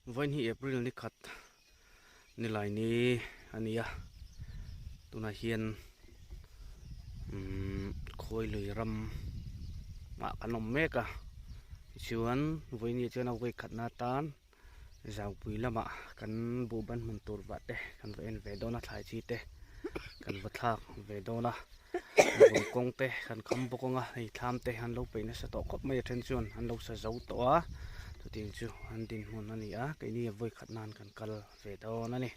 Vawiin hi April ni khat nilai ni a ni a, tunah hian umm khawi lui ram ah kan awm mek a, tichuan vawiin hi chuan a vawi khatna atan zaupui lamah kan buhban hmun tur vah te kan va en ve dawn a thlai chi te kan va thlak ve dawn a bul kawng te kan kham bawk ang a hei thlam te an lo peih nasa tawh khawp mai a then chuan an lo sa zo tawh a chutiang chu an dinhmun a ni a keini a vawi khat nan kan kal ve dawn a ni.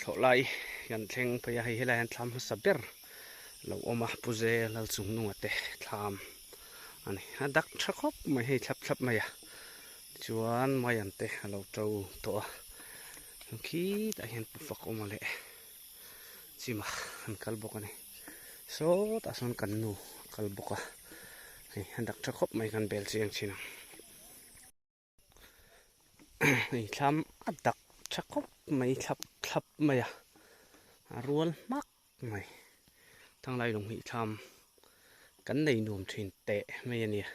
Thlawhlai kan thleng phei a, hei helai hian thlam hmasa ber lo awm a, Pu Zel Lalchungnunga te thlam a ni. A dak tha khawp mai hei thlap thlap mai a, tichuan maian te a lo to tawh a, khitah hian Pu Fakawma leh Chima an kal bawk a ni. Sawtah sawn kan nu a kal bawk a, hei a dak tha khawp mai kan bel chiang thin ang. Hei thlam a dak tha khawp mai thlap thlap mai a, a rual hmak mai. Thanglai lung hi thlam kan nei nuam thin teh mai a nia.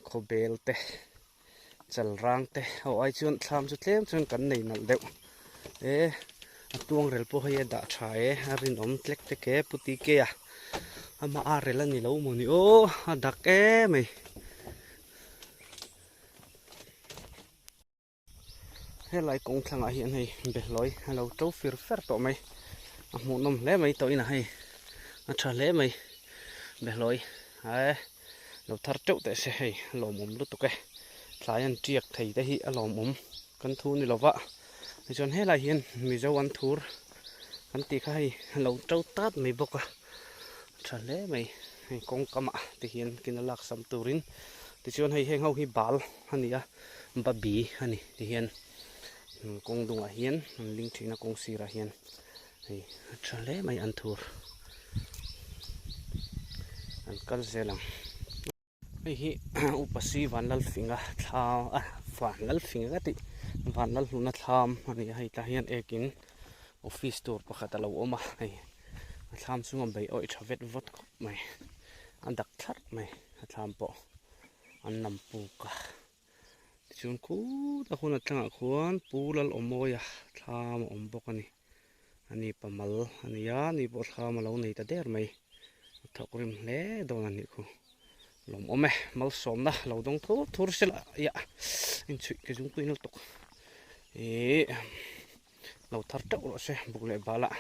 Khawbel te chalrang te ho ai chuan thlam chu tlem chuan kan nei nalh deuh e a tuang rel pawh hei a dah tha e a rinawm tlek tlek e pu tk a amah a rel a ni lo maw ni aw a dak em mai. Helai kawng thlangah hian hei behlawi a lo to fir fer tawh mai a hmuhnawm hle mai tawh inah hei a tha hle mai behlawi ae lo thar teuh teh se hei a lawmawm lutuk e tlai an tiak thei te hi a lawmawm kan thu ni lova tichuan helai hian mizo an thur kan tih kha hei a lo to tat mai bawk a a tha hle mai hei kawng kamah te hian kin a lak sam turin tichuan hei heng ho hi bal a ni a. Babi a ni ti hian kawng dungah hian an ling thin a kawng sirah hian hei a tha hle mai an thur an kal zel ang hei hi upa si vanlalfinga thla a vanlalfinga ka tih vanlalhluna thlam a ni a hei tah hian ekin office tur pakhat a lo awm a hei a thlam chunga bei awih tha vet vawt khawp mai a dak thlarh mai a thlam pawh. an lam puk a tichuan khutah khuan a tlangah khuan pu Lalawmawia thlam a awm bawk a ni ani pamal a ni a ani pawh thlam a lo nei ta der mai a thawk rim hle dawn a nih khu lawmawm e malsawmna lo dawng thur thur sela ia inchhuih ke zung pui lutuk ihh lo thar teuh rawh se buk leh bal ah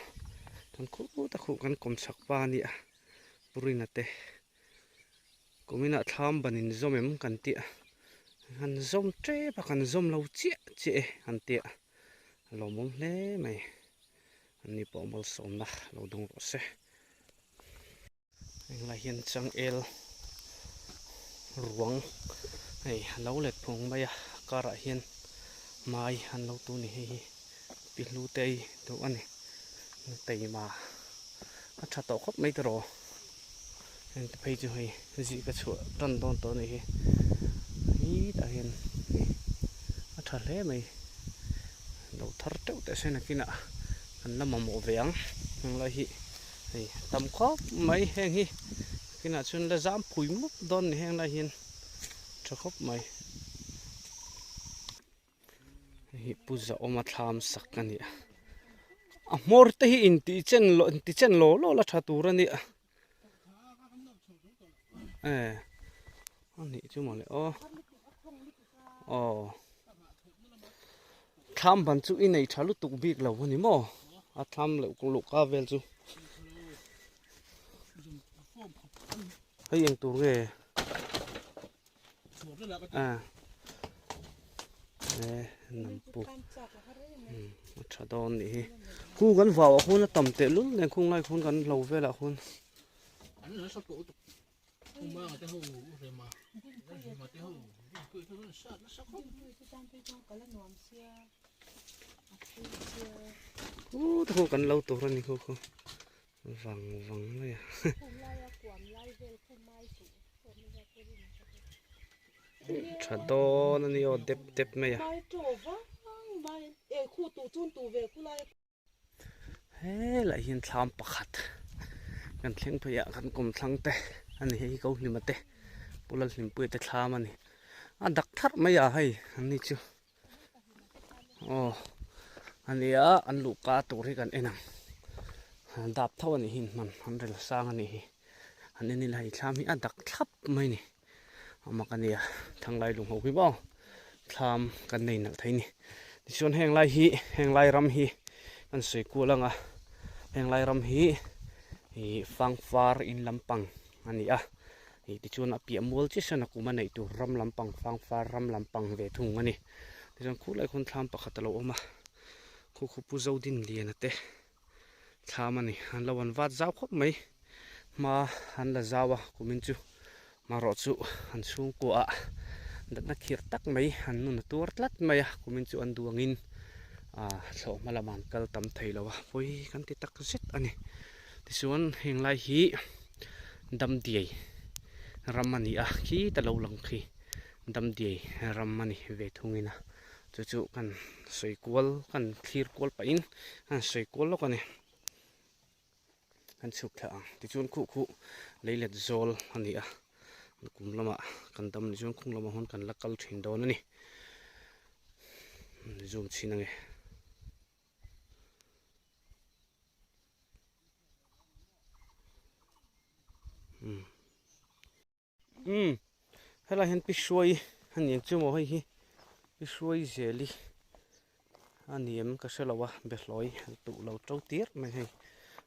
chuan khutah khuh kan kawm chak pa a nia pu Rina te. Kuminah thlam ban in zawm em kan tih a, han zawm tep a kan zawm lo chiah chiah e han tih a, a lawmawm hle mai, an ni pawh malsawmna lo dawng rawh se. Englai hian changel ruang hei a lo let phung mai a, a karah hian mai an lo tu ni hei hi pi hlu te ei duh a ni, teima a tha tawh khawp mai tiraw. Heng te phei chu hei zih ka chhuah tan dawn tawh a nih hi hetah hian hei a tha hle mai lo thar teuh teh se nakinah kan la mamawh ve ang heng lai hi hei a tam khawp mai heng hi nakinah chuan la zam phui mup dawn a ni heng lai hian tha khawp mai. Hei hi Pu Zaawma thlam sak a ni a, a hmawr te hi intih chen lo inti chen law law la tha tur a ni a, e A nih chu mawle aw. Aw. Thlam ban chu i nei tha lutuk bik lo a ni maw? A thlam leh luhka vel chu. Hei eng tur nge? A e nampu a tha dawn nih hi khu kan vau ah khuan a tam teh lul nen khung lai khuan kan lo velah khuan khu te khu kan lo tur a ni khu khu vang vang mai a. Tha dawn a ni aw dep dep mai a. Helai hian thlam pakhat kan thleng phei ah kan kawm thlang te a ni hei ko hlima te Pu Lalhlimpuia te thlam a ni a dak tharh mai a hei an ni chu. Aw a nia an luhka tur hi kan en ang dap tho a nih hi hman an rel sang a nih hi an en ila hei thlam hi a dak thlap mai a ni a mak a nia thanglai lung ho hi maw thlam kan nei nalh thei a ni tichuan heng lai hi heng lai ram hi kan sawi kual ang a heng lai ram hi ih fangfar in lampang a ni a. Ih tichuan a piah mual chiah sawn a kum a neih tur ram lampang fangfar ram lampang ve thung a ni. Tichuan khulai khawn thlam pakhat a lo awm a, khu khu Pu Zodinliana te thlam a ni. An lo an vat zau khawp mai, hma an la zau a kumin chu marawh chu an chhungkua ah natna khirh tak mai an nun a tuar tlat mai a, kumin chu an duangin ah thlawh hma lamah an kal tam thei lo a, pawi kan ti tak zet a ni. Tichuan heng lai hi Damdiai ram a ni a, khi ta lo lang khi Damdiai ram a ni ve thungin a, chu chu kan sawi kual kan thlir kual pahin kan sawi kual lawk a ni, kan chhuk thla ang tichuan khuh khuh leilet zawl a ni a, kum lamah kan dam ni chuan khung lamah hawn kan la kal thin dawn a ni, zoom chhin ange. Umm helai hian pi hruai a ni ang chu maw hei hi pi hruai zel hi a ni em ka hre lo a behlawi an tuh lo to tir mai hei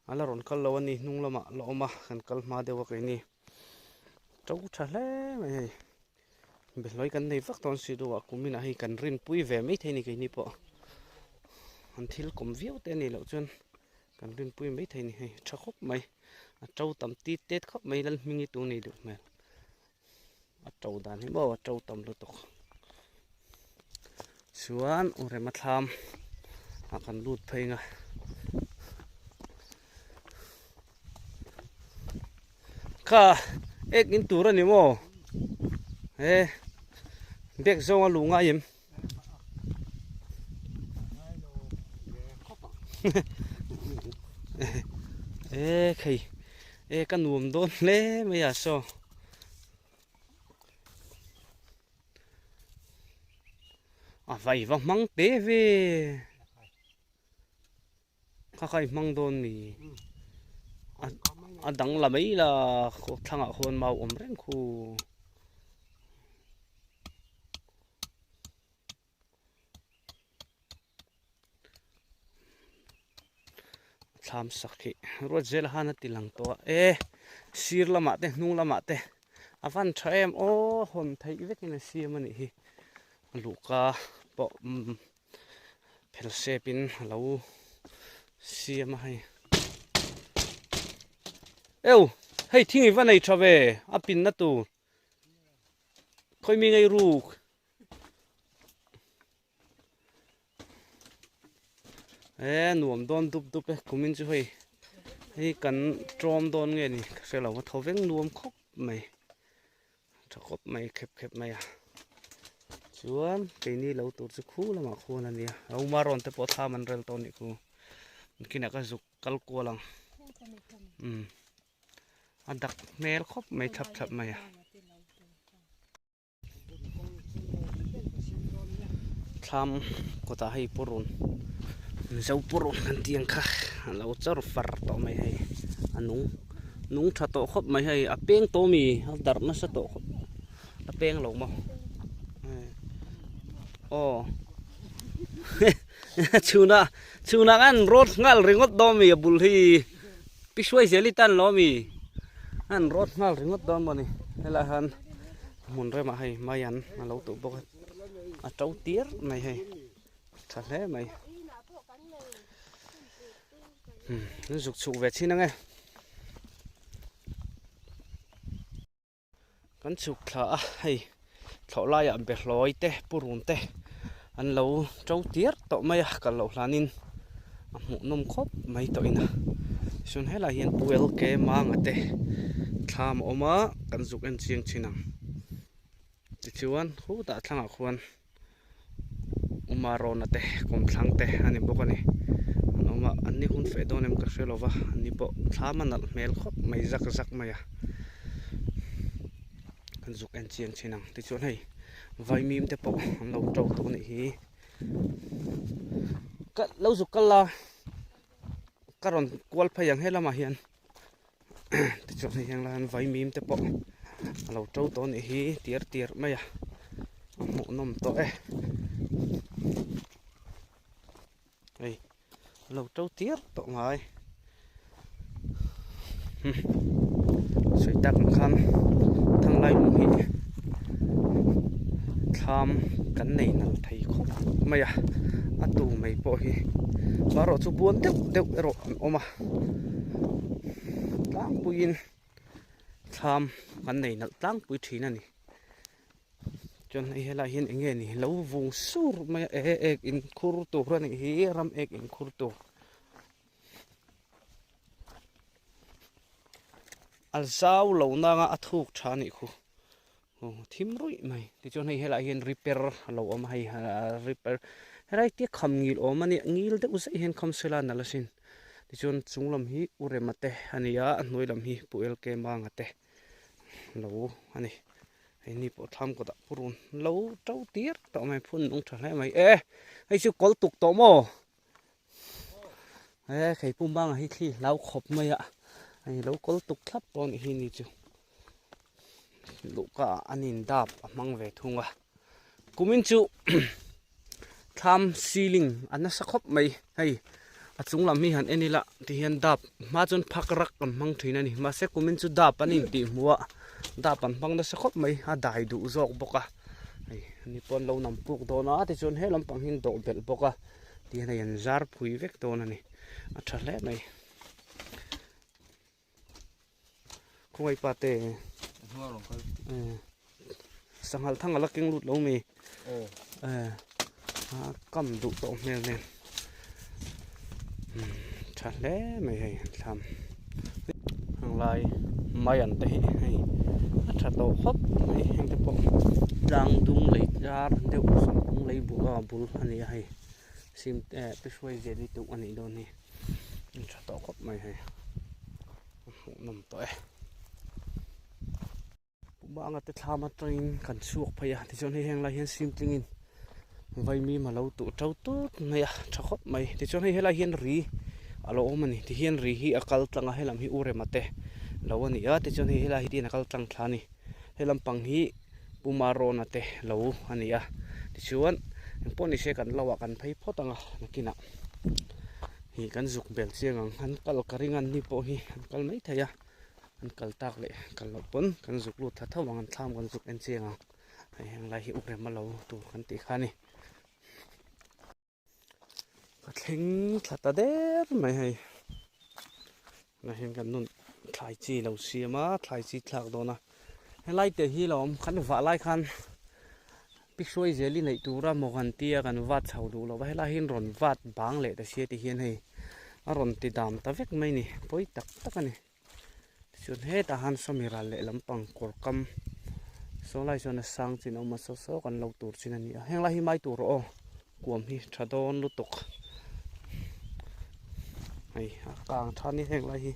a la rawn kal lo a ni hnung lamah la awm a kan kal hma deuh a keini to tha hle mai hei Behlawi kan nei vak dawn si lo a kuminah hei kan rinpui ve maithei a ni keini pawh an thil kawm viau te a nih loh chuan kan rinpui maithei a ni hei tha khawp mai a to tam tit tet khawp mai Lalhmingi tu nih duh hmel a to dan hi maw a to tam lutuk chuan u rema thlam ah kan lut phei ang a. Kha ek in tur a ni maw he bag zawng a luh ngai em e khei e ka nuam dawn hle mai a saw a vai va hmang te ve. Kha kha i hmang dawn mi a dang la mai la thlangah khuan mau awm reng khu. Thlam sak hi ruat zel han a ti lang tawh a e sir lamah te hnung lamah te a van tha em aw hawn theih vekin a siam a nih hi luhka pawh. Phel sep in a lo siam a hei. Eu hei thing i va nei tha ve a pin na tur khawi mi ngei ruk. E nuam dawn dup dup e kumin chu hei hei kan tawm dawn nge ni ka hre lo a tho veng nuam khawp mai. Tha khawp mai khep khep mai a chuan keini lo tur chu khu lamah khuan a nia a uma rawn te pawh thlam an rel tawh a nih khu kinah ka zuk kal kual ang umm a dak hmel khawp mai thlap thlap mai a. Thlam kawtah hei purun mizo purun kan tih ang kha a lo chawr far tawh mai hei a nung. Nung tha tawh khawp mai hei a peng tawh mi a darh nasa tawh khawp. A peng lo maw? Aw. Chhuna chhuna khan road nghal ringawt dawn mi a bul hi pi hruai zel i tan lo mi an road nghal ringawt dawn maw ni helai han hmun remah hei mai an a lo tuh bawk a a to tir mai hei tha hle mai an zuk chhuk ve chin ange. Kan chhuk thla a hei thlawh laiah behlawi te purun te an lo to tir tawh mai a kal loh hlanin a hmuh nawm khawp mai tawh in a chuan helai hian puel ke manga te thlam a awm a kan zuk en chiang thin ang tichuan khutah thlangah khuan. Uma Rona te kawmthlang te a ni bawk a ni an awm a an ni hun feh dawn em ka hre lo va an ni pawh thlam a nalh hmel khawp mai zak zak mai a kan zuk en chiang thin ang tichuan hei vaimim te pawh an lo to tawh a nih hi ka lo zuk kal la ka rawn kual phei ang he lamah hian tichuan hei heng lai hian vaimim te pawh a lo to tawh a nih hi tir tir mai a a hmuhnawm tawh e hei a lo to tir tawh ngai sawi tak ang khan thanglai lung hi thlam kan nei nalh thei khawp mai a a tu mai pawh hi erawh chu buan deuh deuh erawh an awm a. Tlangpuiin thlam kan nei nalh tlangpui thin a ni chuan hei helai hian eng nge ni lo vung sur mai a e ek in khur tur a nih hi ram ek in khur tur a zau lo nanga a thuk tha a nih khu. Aw thim ruih mai tichuan hei helaiah hian repair a lo awm a hei repair helai te kham ngil awm a nia ngil deuh zet hian kham sela nalh asin tichuan chung lam hi u rema te a ni a a hnuai lam hi pu lk manga te lo a ni hei ni pawh thlam kawtah purun lo to tir tawh mai phun nung tha hle mai e hei chu kawl tuk tawh maw e khei pum bangah hi thli hlau khawp mai a hei lo kawl tuk thlap tawh a nih hi ni chu. Luhka ah an in dap a hmang ve thung a kumin chu thlam ceiling a nasa khawp mai hei a chung lam hi han en ila tihian dap hma chuan phak rak an hmang thin a ni mahse kumin chu dap an intih hmuh a dap an hmang nasa khawp mai a dai duh zawk bawk a hei ani pawh an lo nam puk dawn a tichuan he lampang hi an dawh belh bawk a tihian hei an zar phui vek dawn a ni a tha hle mai. Khawngaih pa te sanghal thang ala keng lut lo mi a kam duh tawh hmel nen tha hle mai hei thlam heng lai mai an te hi hei a tha tawh khawp mai heng te pawh tlang dung lei tar deuh sawmphung lei bul a bul a ni a hei sim te hruai zel hi tuh a nih dawn hi. Tha tawh khawp mai hei a hmuh nawm tawh e banga te thlam atangin kan chhuak phei a tichuan hei heng lai hian sim tlingin vaimim a lo tuh to tut mai a tha khawp mai tichuan hei helai hian ri a lo awm a ni tihian ri hi a kal tlang a helam hi u rema te lo a ni a tichuan hei helai hi tin a kal tlang thla a ni helam pang hi Pu Marona te lo a ni a tichuan engpawh ni se kan lo ah kan phei phawt ang a nakinah hi kan zuk bel chiang ang an kal ka ring a ni pawh hi an kal mai thei a an kal tak leh kal loh pawn kan zuk lut tha tho ang an thlam kan zuk en chiang ang hei heng lai hi uk rem a lo tur kan tih kha a ni. Ka thleng thla ta der mai hei tunah hian kan nun thlai chi lo siam a thlai chi thlak dawn a helai te hi lo awm kan vah lai khan pi hruai zel i neih tura maw kan tia kan vat chho duh lo va helai hian rawn vat bang leh ta sia ti hian hei a rawn ti dam ta vek mai ni pawi tak tak a ni. Tichuan hetah han sawmi ral leh lampang kawr kam saw lai chuan a sang chin a awm a saw saw kan lo tur chin a ni a heng lai hi mai tur aw kuam hi tha dawn lutuk hei a kang tha ni heng lai hi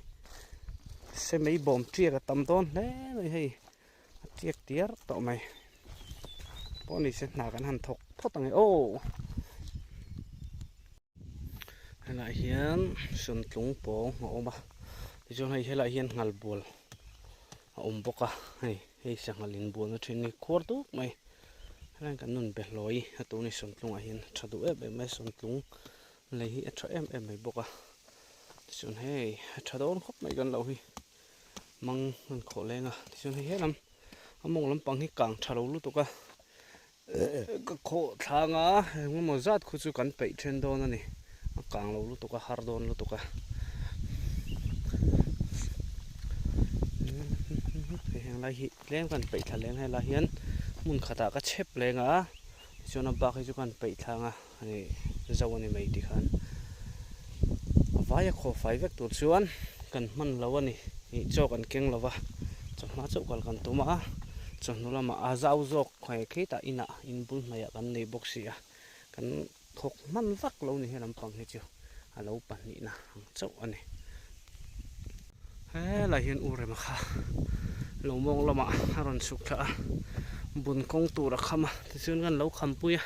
semei bawm tiak a tam dawn hle mai hei a tiak tiar tawh mai pawh ni se hna kan han thawk phawt ang e aw. Helaiah hian sawntlung pawng a awm a tichuan hei helaiah hian nghal bual a awm bawk a hei. Hei sanghal inbualna thin hi khuar duk mai. Helaiin kan nun be hlawi a tuni sawmtlungah hian a tha duh em em mai a sawmtlung lei hi a tha em em mai bawk a. Tichuan hei a tha dawn khawp mai kan lo hi mang an khawh leng a tichuan hei helam a mawng lampang hi kang tha lo lutuk a ka khawh thlang a engemaw zat khu chu kan peih then dawn a ni a kang lo lutuk a har dawn lutuk a hei heng lai hi tlem kan peih thla leng helai hian hmun khatah ka chhep leng a tichuan a bak hi chu kan peih thlang a hei zo a ni mai tih khan a vaia khaw fai vek tur chuan kan hman lo a ni ih chaw kan keng lo va chawhma chauh kal kan tum a chawhnu lamah a zau zawk hei khitah inah in bul hnaihah kan nei bawk si a kan thawk hman vak lo ni he lampang hi chu a lo pahnihna ang chauh a ni. Helai hian u rema kha lo mawng lamah a rawn chhuk thla a bun kawng tur a kham a tichuan kan lo khampui a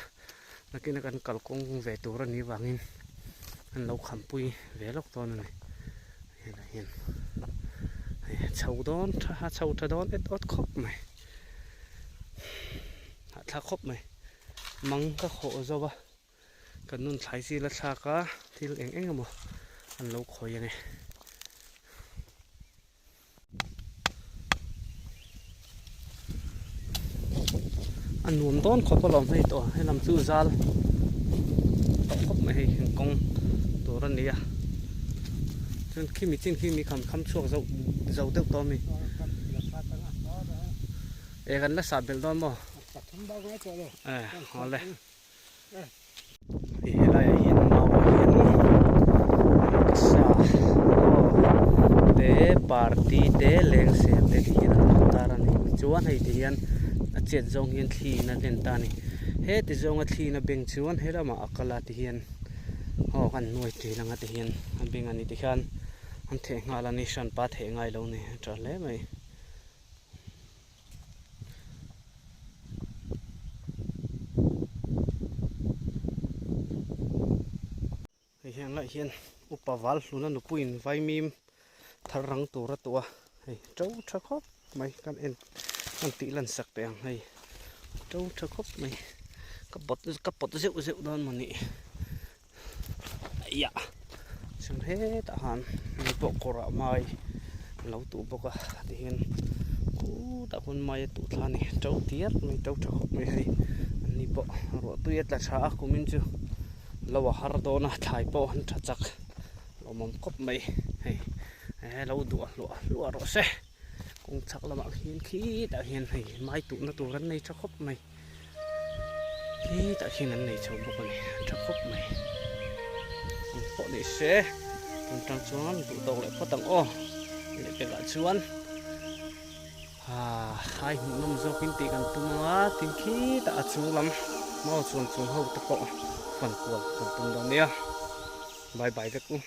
nakina kan kalkawng ve tur a nih vangin an lo khampui ve lawk dawn a ni helai hian hei chho dawn tha chho tha dawn et awt khawp mai hahthlak khawp mai mang ka khawh zo a. Kan nun thlai zil a thlak a, thil eng eng emaw an lo khawi a ni. A nuam dawn khawp alawm hei tawh he lam chu zal tawh khawp mai hei heng kawng tur a ni a chuan khimi chin khi mi kham kham chhuak zo zo deuh tawh a mi e kan la sah belh dawn maw e awle. Hei helaiah hian mauah hian sa aw te party te lengsen te tih hian an lo tar a ni tichuan hei ti hian a chet zawng hian thli in a len ta a ni heti zawnga thli in a beng chuan he lamah a kal a ti hian aw kan hnuai ṭil anga ti hian a beng a ni tikhian an theh nghal a ni hranpa theh ngai lo a ni a ṭha hle mai. Hei hian lah hian upa val hluna nupuiin vaimim thar rang tur a tuah a hei to tha khawp mai kan en kan tih lan sak teh ang hei to tha khawp mai ka pawt ka pawt zeuh zeuh dawn maw ni Aiah chuan hetah han mi pawh kawrah mai a lo tuh bawk a tihian khutah khuan mai a tuh thla a ni to diar mai to tha khawp mai hei an ni pawh ruah tui a tla tha a kumin chu lo a har dawn a thlai pawh an tha chak lawmawm khawp mai hei he lo duah hluah hluah rawh se kawng chhak lamah khian khitah hian hei mai tuhna tur an nei tha khawp mai. Hetah khian an nei chho bawk a ni a tha khawp mai eng pawh ni se tun tang chuan duh tawk leh phawt ang aw leh pekah chuan ah hai hmuh nawm zawkin tih kan tum ang a tin khitah a chung lam mau chuan chung ho te pawh fan kual kan tum dawn nia bye bye vek u.